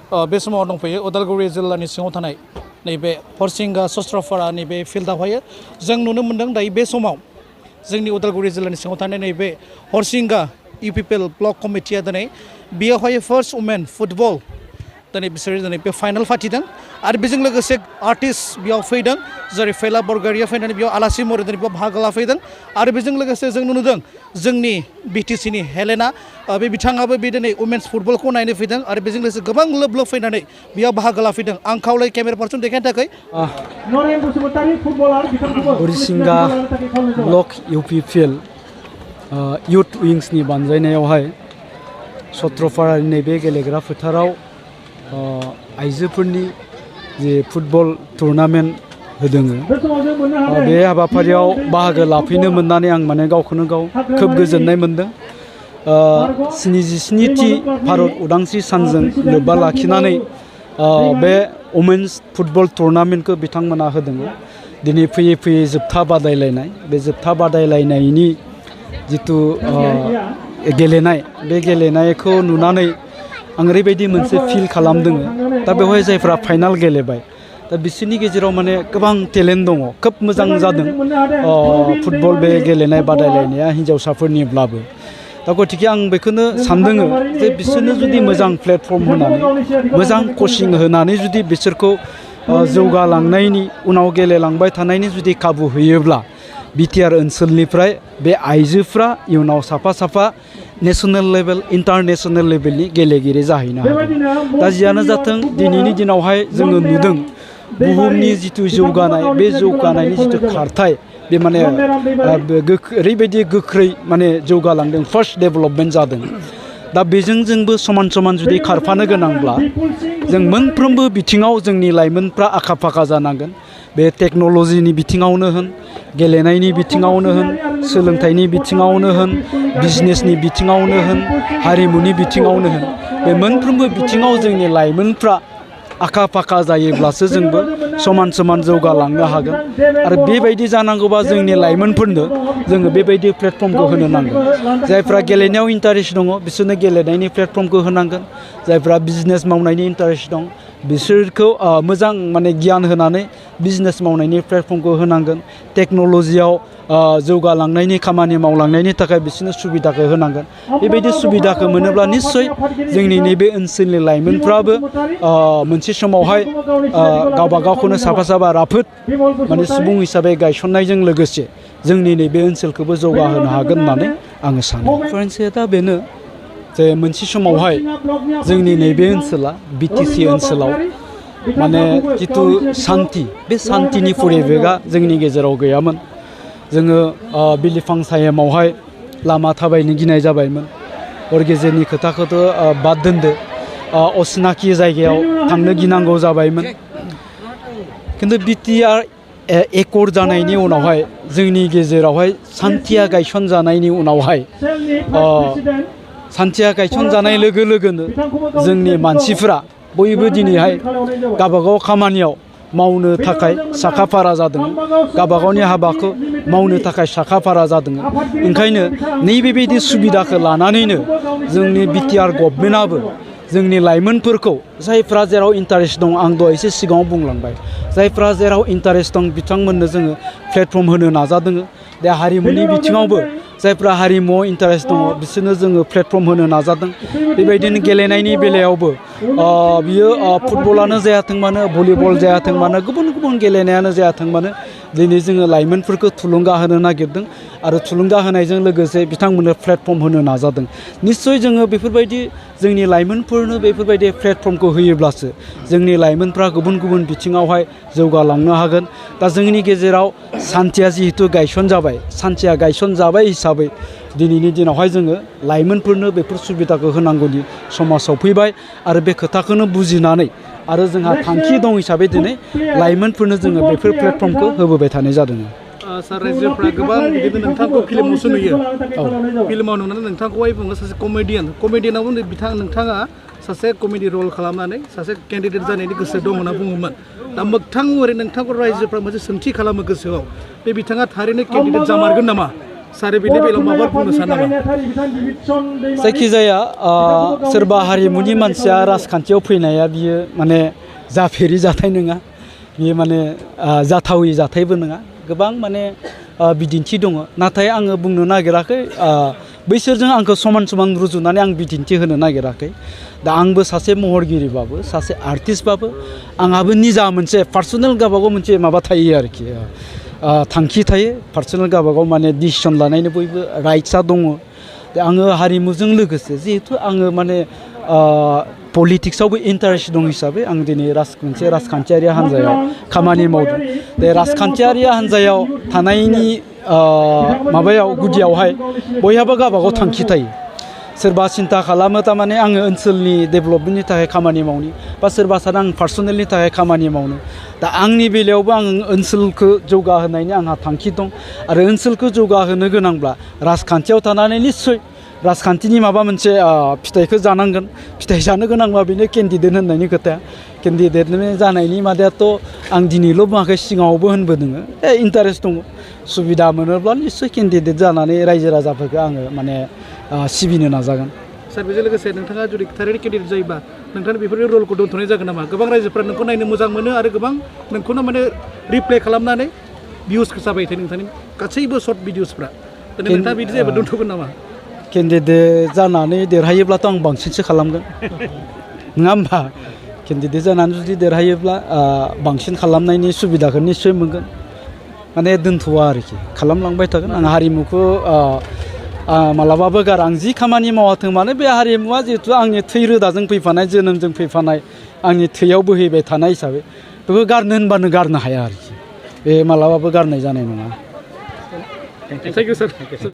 बे समाव दंफैयो उदालगुरि जिल्लानि सिङाव थानाय नैबे हरसिंगा सस्त्रफारा नैबे फिल्डआवहाय जों नुनो मोन्दों दायो बे समाव जोंनि उदालगुरि जिल्लानि सिङाव थानाय नैबे हरसिंगा UPPL ब्लक कमिटिया दिनै बेयावहाय फार्स्ट वुमेन फुटबल दिनै बिसोरो दिनै बे फाइनाल फाथिदों आरो बेजों लोगोसे आर्टिस्ट बेयाव फैदों जेरै फैला बरगारिया फैनानै बेयाव आलासि महरै दिनै बेयाव बाहागो लाफैदों आरो बेजों लोगोसे जों नुदों जोंनि BTCनि हेलेना बे बिथाङाबो बे दिनै वुमेन्स फुटबलखौ नायनो फैदों आरो बेजों लोगोसे गोबां लोब लोब फैनानै बेयाव बाहागो लाफैदों आं खावलाय केमेरा पार्सन देखायनो थाखाय हरिसिंगा ब्लक UPPL इउथ विंसनि बानजायनायावहाय सत्रफारानि नैबे गेलेग्रा फोथाराव आइजोफोरनि जे फुटबल टुर्नामेन्ट होदों बे हाबाफारियाव बाहागो लाफैनो मोननानै आं माने गावखौनो गाव खोब गोजोननाय मोनदों 77थि भारत उदांस्रि सानजों लोब्बा लाखिनानै बे वुमेन्स फुटबल टुर्नामेन्टखौ बिथांमोना होदों दिनै फैयै फैयै जोबथा बादायलायनाय बे जोबथा बादायलायनायनि जितु गेलेनाय बे गेलेनायखौ नुनानै आं ओरैबायदि मोनसे फिल खालामदों दा बेवहाय जायफ्रा फाइनाल गेलेबाय दा बिसोरनि गेजेराव माने गोबां टेलेन्ट दङ खोब मोजां जादों फुटबल बे गेलेनाय बादायलायनाया हिन्जावसाफोरनिब्लाबो दा गतिके आं बेखौनो सानदों जे बिसोरनो जुदि मोजां प्लेटफर्म होनानै मोजां कचिं होनानै जुदि बिसोरखौ जौगालांनायनि उनाव गेलेलांबाय थानायनि जुदि खाबु होयोब्ला बिटिआर ओनसोलनिफ्राय बे आइजोफ्रा इयुनाव साफा साफा नेशनेल लेभेल इन्टारनेशनेल लेभेलनि गेलेगिरि जाहैनो हागोन दा जियानो जाथों दिनैनि दिनावहाय जोङो नुदों बुहुमनि जितु जौगानाय बे जौगानायनि जितु खारथाय बे माने ओरैबायदि गोख्रै माने जौगालांदों फार्स्ट डेभेलपमेन्ट जादों दा बेजों जोंबो समान समान जुदि खारफानो गोनांब्ला जों मोनफ्रोमबो बिथिङाव जोंनि लाइमोनफ्रा आखा फाखा जानांगोन बे टेक्न'लजिनि बिथिङावनो होन गेलेनायनि बिथिङावनो होन सोलोंथाइनि बिथिङावनो होन बिजनेसनि बिथिङावनो होन हारिमुनि बिथिङावनो होन बे मोनफ्रोमबो बिथिङाव जोंनि लाइमोनफ्रा आखा फाखा जायोब्लासो जोंबो समान समान जौगालांनो हागोन आरो बेबायदि जानांगौबा जोंनि लाइमोनफोरनो जोङो बेबायदि प्लेटफर्मखौ होनो नांगोन जायफ्रा गेलेनायाव इन्टारेस्ट दङ बिसोरनो गेलेनायनि प्लेटफर्मखौ होनांगोन जायफ्रा बिजनेस मावनायनि इन्टारेस्ट दं बिसोरखौ मोजां माने गियान होनानै बिजनेस मावनायनि प्लेटफर्मखौ होनांगोन टेक्न'लजियाव जौगालांनायनि खामानि मावलांनायनि थाखाय बिसोरनो सुबिदाखौ होनांगोन बेबायदि सुबिदाखौ मोनोब्ला निस्सय जोंनि नैबे ओनसोलनि लाइमोनफ्राबो मोनसे समावहाय गावबा गावखौनो साफा साफा राफोद माने सुबुं हिसाबै गायसननायजों लोगोसे जोंनि नैबे ओनसोलखौबो जौगाहोनो हागोन होननानै आङो सानो डिफारेन्सआ दा बेनो जे मोनसे समावहाय जोंनि नैबे ओनसोला BTC ओनसोलाव माने जितु सान्थि बे सान्थिनि परिबेगा जोंनि गेजेराव गैयामोन जोङो बिलिफां सायेमावहाय लामा थाबायनो गिनाय जाबायमोन हर गेजेरनि खोथाखौथ' बाद दोनदो असिनाखि जायगायाव थांनो गिनांगौ जाबायमोन खिन्थु बिटिआर एकर्ड जानायनि उनावहाय जोंनि गेजेरावहाय सान्थिया गायसनजानायनि उनावहाय सान्थिया गायसनजानाय लोगो लोगोनो जोंनि मानसिफोरा बयबो दिनैहाय गावबागाव खामानियाव मावनो थाखाय साखाफारा जादों गावबागावनि हाबाखौ मावनो थाखाय साखाफारा जादों ओंखायनो नैबेबायदि सुबिदाखौ लानानैनो जोंनि बिटिआर गभर्नमेन्टआबो जोंनि लाइमोनफोरखौ जायफ्रा जेराव इन्टारेस्ट दं आं दहाय एसे सिगाङाव बुंलांबाय जायफ्रा जेराव इन्टारेस्ट दं बिथांमोननो जोङो प्लेटफर्म होनो नाजादों दा हारिमुनि बिथिङावबो जायफ्रा हारिमुआव इन्टारेस्ट दङ बिसोरनो जोङो प्लेटफर्म होनो नाजादों बेबायदिनो गेलेनायनि बेलायावबो बियो फुटबलानो जायाथों मानो भलिबल जायाथों मानो गुबुन गुबुन गेलेनायानो जायाथों मानो दिनै जोङो लाइमोनफोरखौ थुलुंगा होनो नागिरदों आरो थुलुंगा होनायजों लोगोसे बिथांमोननो प्लेटफर्म होनो नाजादों निस्सय जोङो बेफोरबायदि जोंनि लाइमोनफोरनो बेफोरबायदि प्लेटफर्मखौ होयोब्लासो जोंनि लाइमोनफ्रा गुबुन गुबुन बिथिङावहाय जौगालांनो हागोन दा जोंनि गेजेराव सान्थिया जिहेतु गायसनजाबाय सान्थिया गायसनजाबाय हिसाबै दिनैनि दिनावहाय जोङो लाइमोनफोरनो बेफोर सुबिदाखौ होनांगौनि समा सफैबाय आरो बे खोथाखौनो बुजिनानै आरो जोंहा थांखि दं हिसाबै दिनै लाइमोनफोरनो जोङो बेफोर प्लेटफर्मखौ होबोबाय थानाय जादों सार रायजोफ्रा गोबां बिदिनो नोंथांखौ फिल्मावसो नुयो फिल्माव नुनानै नोंथांखौहाय बुङो सासे कमेडियानावबो नोंथाङा सासे कमेडि रल खालामनानै सासे केन्डिडेट जानायनि गोसो दं होनना बुङोमोन दा मोगथां ओरै नोंथांखौ रायजोफ्रा मोनसे सोंथि खालामो गोसोआव बे बिथाङा थारैनो केन्डिडेट जामारगोन नामा सार बेनि बेलायाव माबा बुंनो सानो नामा? जायखिजाया सोरबा हारिमुनि मानसिया राजखान्थियाव फैनाया बियो माने जाफेरि जाथाय नङा, बियो माने जाथावै जाथायबो नङा। गोबां माने बिदिन्थि दङ, नाथाय आङो बुंनो नागिराखै बैसोरजों आंखौ समान समान रुजुनानै आं बिदिन्थि होनो नागिराखै। दा आंबो सासे महरगिरिबाबो सासे आर्टिस्टबाबो आंहाबो निजा मोनसे पार्सनेल गावबागाव मोनसे माबा थायो आरोखि, थांखि थायो पार्सनेल गावबागाव माने डिसिसन लानायनि बयबो राइट्सआ दङ। दा आङो हारिमुजों लोगोसे जिहेथु आङो माने पलिटिक्सआवबो इन्टारेस्ट दं हिसाबै आं दिनै मोनसे राजखान्थियारि हान्जायाव खामानि मावदों। बे राजखान्थियारि हान्जायाव थानायनि माबायाव गुदियावहाय बयहाबो गावबागाव थांखि थायो। सोरबा सिन्था खालामो थारमाने आङो ओनसोलनि डेभेलपमेन्टनि थाखाय खामानि मावनो, बा सोरबा सानो आं पार्सनेलनि थाखाय खामानि मावनो। दा आंनि बेलायावबो आं ओनसोलखौ जौगाहोनायनि आंहा थांखि दं, आरो ओनसोलखौ जौगाहोनो गोनांब्ला राजखान्थियाव थानानै निस्सय राजखान्थिनि माबा मोनसे फिथाइखौ जानांगोन। फिथाइ जानो गोनांबा बेनो केन्डिडेट होननायनि खोथा। केन्डिडेट जानायनि मादायाथ' आं दिनैल' बुङाखै, सिगाङावबो होनबोदों इन्टारेस्ट दङ। सुबिदा मोनोब्ला निस्सय केन्डिडेट जानानै रायजो राजाफोरखौ आङो माने सिबिनो नाजागोन। सार बेजों लोगोसे नोंथाङा जुदि थारैनो केन्डिडेट जायोबा नोंथांनि बेफोरनि रलखौ दोनथ'नाय जागोन नामा? गोबां रायजोफ्रा नोंखौ नायनो मोजां मोनो आरो गोबां नोंखौनो माने रिप्ले खालामनानै भिउस जाबाय थायो नोंथांनि गासैबो सर्ट भिडिअसफ्रा। नोंथाङा बिदि जायोबा दोनथ'गोन नामा? केन्डिडेट जानानै देरहायोब्लाथ' आं बांसिनसो खालामगोन, नङा होमबा? केन्डिडेट जानानै जुदि देरहायोब्ला बांसिन खालामनायनि सुबिदाखौ निस्सय मोनगोन। माने दोनथ'वा आरोखि, खालामलांबाय थागोन। आं हारिमुखौ मालाबाबो गारा। आं जि खामानि मावाथों मानो बे हारिमुवा जिहेथु आंनि थै रोदाजों फैफानाय, जोनोमजों फैफानाय, आंनि थैयाव बोहैबाय थानाय हिसाबै बेखौ गारनो होनबानो गारनो हाया आरोखि। बे मालाबाबो गारनाय जानाय नङा। Thank you sir.